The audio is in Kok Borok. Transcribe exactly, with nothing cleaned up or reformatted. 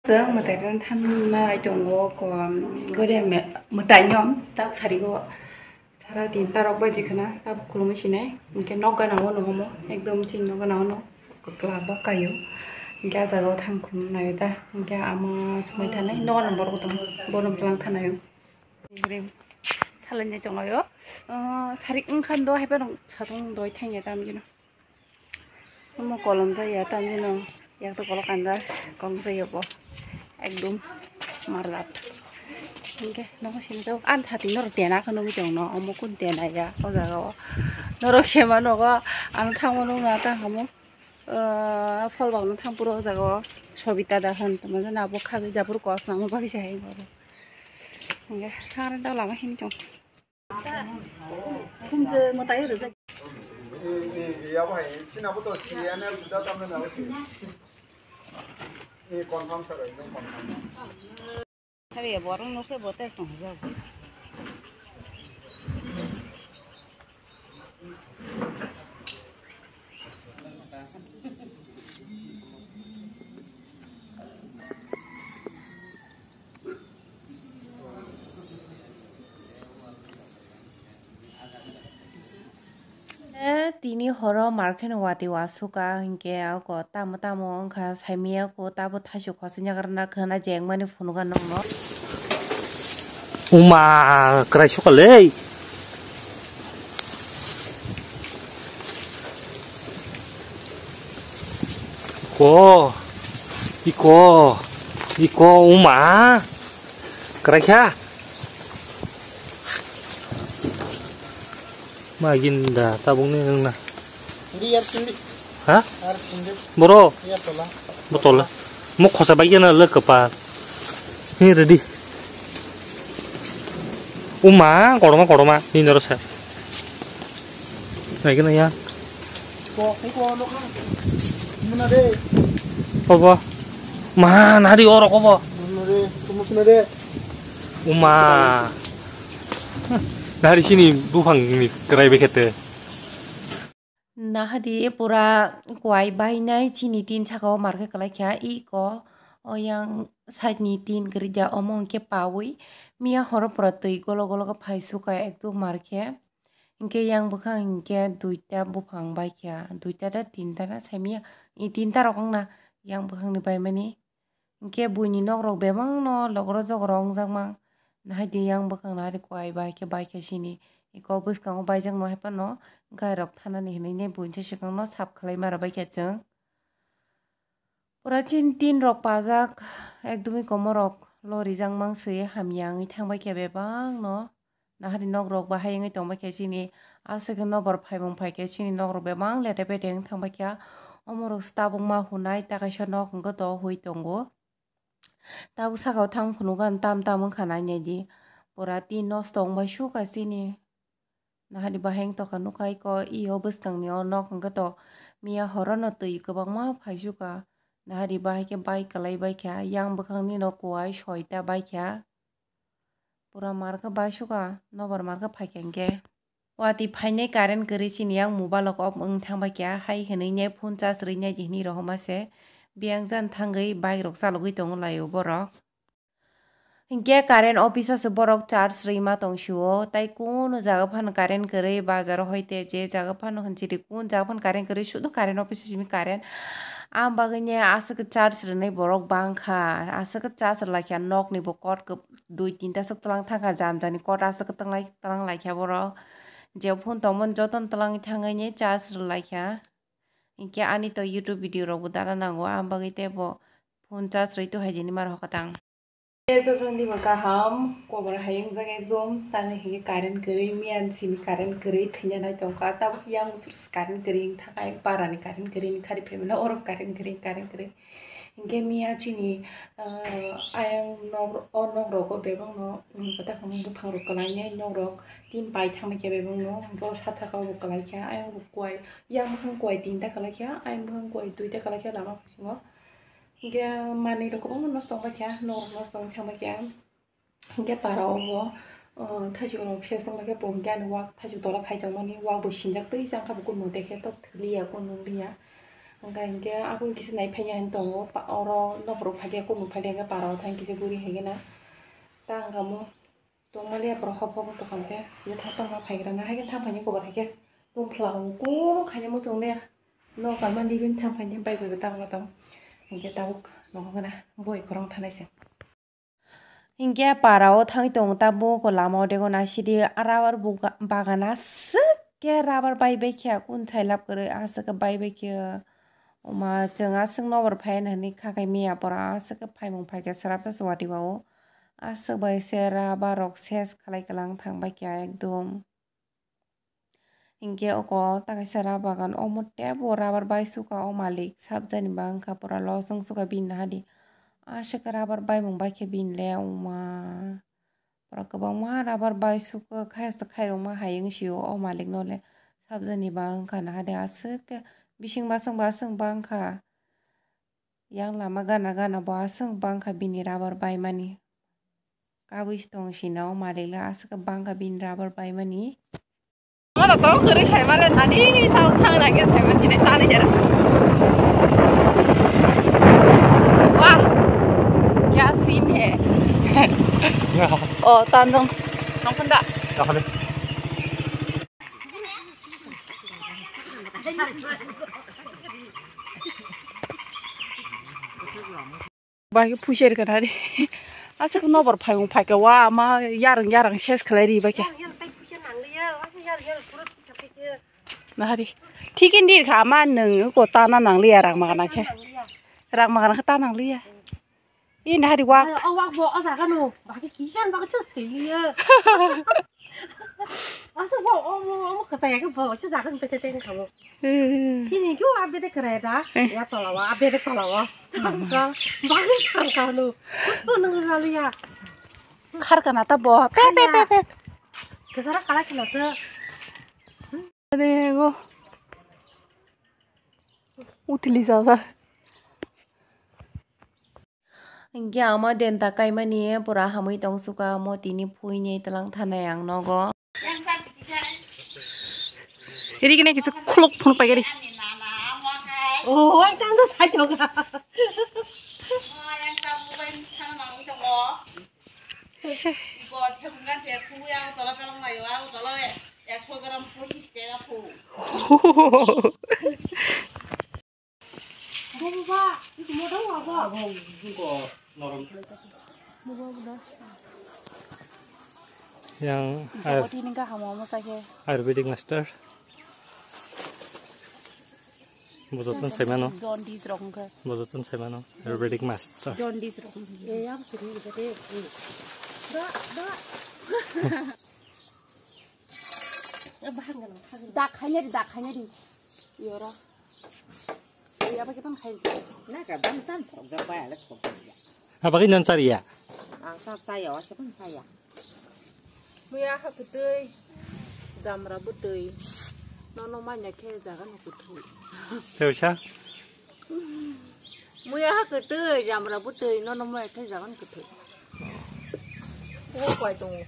Chwng mwtai rwna thangnai tongo, ko, gode me-, mwtai no tak sarigo sara tin tarok baji khna tabuk khulumwi sinai, hinkhe nok gana o nohomo ekdom chini nok gana o no kwkla bo kaio, hinkhe ah jaga o thang khulumnai ta, hinkhe ama swmai thanai nok gana borok tong bono tlang thanai. Thalani tongo, sari wngkha do hai phano satung doi thangya tam jino. Omo kolom jaya tam jino, yak to kolok kanja kong jaya bo ekdom marlat. Hinkhe nogo sini to an sati norok tena khe nugwi tongno, omo kun tena ya o jaga o. Norok sema nogo ano thangma nukna tang kamo. Folbak no thang puro o jaga o Sobita da hwn tongma jani abo khagwi japur kos nangma bagwi se hai bo. Hinkhe sangrani da lama hini tong. Kumje mwtai rwjak. Yabo hai chini abo to C N L da tamna na si. Confirm sir, ekdom confirm. Hari ya borok nokhe bote tongjak. Eh, tini horo market no watwi wasukha hinkhe ako tamo tamo wngkha saimanya ko tabo thaichuk khosingya kwrwna khwna jengmani phunuga nokno. Uma kwrai sukha le. Iko, iko, iko uma. Kwraikha. Ma gin da tabuk ni wngna. Hindi yar hindi. Ha? Yar hindi. Boro. Yar tola. Botola. Mo khosa bai gana le kapa. Hi ready. Uma koroma koroma ni noro sa. Nai gana ya. Obo. Ma, nari oro kobo. Uma. Nari sini buphang ni kwrai bekete. Nahadi pura kwai bainai chini tin saka o market kwlai kha iko oyang side ni tin kwrwi da omo hwnkhe pawi miya horo pura twi golo golo khe phai suka ekdum market. Hinkhe yang bwkhang hinkhe duita buphang baikha, duita da tinta na saimanya, i tinta rok wngna yang bwkhangni baimani. Hinkhe buini nokrok bebakno logro jogro wngjakma. Nahaidi yang bwkhang nahari kwai baikhe baikha sini. Iko bwskango baijakno haiphano gairok thanani hinwi buini swkangno sap khlai mara baikha chwng. Pura chini tin rok pajak, ekdumi komorok lorijak mangswi hamya wngwi thangbai khe bebakno. Nahari nok rok bahai wngwi tongbai khe chini aswk nokbar phaimung phai khe chini nok rok bebak lete pete wng thangbai khe. Omo rok se tabuk ma hunai ta kaisa nok hwnkhe to hui tongo. Tabuk saka o thang phunukgo ang tam tam wngkha nai naidi. Pura tin nosto wngbai sukha chini. Nahari bahai wng tongkha nukha iko i o bwskangni o nok hwnkhe to miya horono twi kwbangma phaisukha. Nahari bahai khe bai kwlai baikha yang bwkhangni no kuai soita baikha. Pura mar khe bai sukha nobar mar khe phaikha hinkhe. Watwi phainai current kwrwi chini yang mobile rok off wng thangbai kha hai hwnwi ne phone charge rwi nai di hwnwi rohorma se. Biyang jan thangwi bike rok chalogwi tongo lai o borok. Hinkhe current office o se borok charge rwima tong sio, tai kunu jaga phano current kwrwi, bazar o hoite je jaga phano hinchiri kun jaga phano current kwrwi, sudo current office o simi current. Ang bagwi ne aswk charge rwnai borok bangkha, aswk charge rwlaikha, nokni bo kot dui tinta swk twlang thangkha, jani jani kot aswk twlang lai, twlang laikha borok. Je phone tongmani jotono twlangwi thangwi ne charge rwlaikha. Hinkhe ani to YouTube video rok bo dana nango, ang bagwi teibo phone charge rwi to hai jani mar hokatang. Jotono dima kaham, kobor hai wngjak ekdom, tamni hinkhe current kwrwi, miyan simi current kwrwi thwina nai tongkha, tabuk yang sur current kwrwi wng thangkha, parani current kwrwi wng thari phaimano, oro current kwrwi, current kwrwi. Hinkhe miya chini, ah, ayang nok, o nok rogo bebakno, um, kwtal kwmwi buphang rok kwlainai nok rok tin pai thangma khe bebakno, hinkhe o sat saka o bo kwlaikha, ayang bo kuai, yang bwkhang kuai tinta kwlaikha, ayang bwkhang kuai duita kwlaikha lama bisingo. Hinkhe manwi rok kwbangma nosto wngbaikha, nok rok nosto wngwi thangbaikha. Hinkhe para o bo, o, thaichuk rok se swngbaikha bo hinkhe ani wak thaichuk tola khai tongmani wak bo sinjak twi changkha bo kunu tei khe tok thwliya kunu wngya. Hwnkha hinkhe aboni kisa nai phaiya hinwi tongo, pa-, oro nokborok phaiya, kunu phaiya hinkhe parao thang kisa guri haikhe na. Ta hwnkha mo tongmani borok hop hop wng tongkha hinkhe, je thang tongma phaigrana haikhe thang phaini kobo haikhe tongphla hwn kunu khaina muchung naiya. Nok kalmani bini thang phaini bai bai bo tangma tong. Hinkhe tabuk nogo gana boi kwrwng thanai se. Hinkhe parao thangwi tongo tabuk o lama o dego naisidi rubber buga-, bagan aswk khe rubber bai bai khe kun sailab kwrwi aswk khe bai bai khe. Oma chwng aswk nokbar phai hwnwi kha khai miya pora aswk khe phaimung phaikhe srapsa se watwi ba o. Aswk bai se rubber rok ses khlai kwlang thang bai khe ekdom. Hinkhe oko ta kaisa rubber bagan, omo teibo rubber bai suka o malik, sabjani ba wngkha pura loss wng suka bini nahadi. Aswk rubber baimung bai khe bini le wngma. Pura kwbangma rubber bai suka khai, khairokma hai wng sio o malik no le. Sabjani ba wngkha nahadi aswk bising baswk baswk ba wngkha. Yang lama gana gana bo aswk bangkha bini rubber baimani. Kabui tong sina o malik le aswk bangkha bini rubber baimani. Mana tong kwrwi sai male nani tong thang lagi sai ma chini tani jara. Wah, kya scene hai. Oh, tandong. Nongkunda. Bai phuisa rikha nari. Aswk nokbar phaimung phaikha wa ma yarang yarang ses khlai ri baikha. Nahari. Thik indi kha ma nwng ko ta na nangliya rang magana khe. Rang magana khe ta nangliya. Ini hari wak. Ayo, awak bo o jaga no. Bagi kisan bagi chus thiliya. Asa bo omo omo kasa ya ke bo chus jaga bete teng kamo. Hmm. Sini kyo abete kere da. Eh. Ya tolawa abete tolawa. Asa bagi sangka no. Asa nang jaliya. Khar kana ta bo. Pe pe pe pe. Kesara kala kila ta. Are go. Utili jaga. Hinkhe ama denta kaimani pura hamwi tongsuka, mo tini phuini tlang thanai ang nogo. Rikini kisa khuluk phunuk paigari. Oh, ang tangsa sajoga. Yang Ayur-, Ayurvedic master. Bujotun saimano. Jaundice rok wngkha. Bujotun saimano. Ayurvedic master. Jaundice rok wngkha. Eh, yang sini gitu deh. Da, da. Dak khaina di, dak khaina di. Yoro. Yaba kita khai. Na ka dam tam thok jak bai ala thok jak. Apa ki non chariya? Ang sa saya, wa sepan saya. Muya ha kutui. Jamra butui. Nono manya khe jaga no kutui. Teusa? Muya ha kutui, jamra butui, nono manya khe jaga no kutui. Oh, kwai tongo.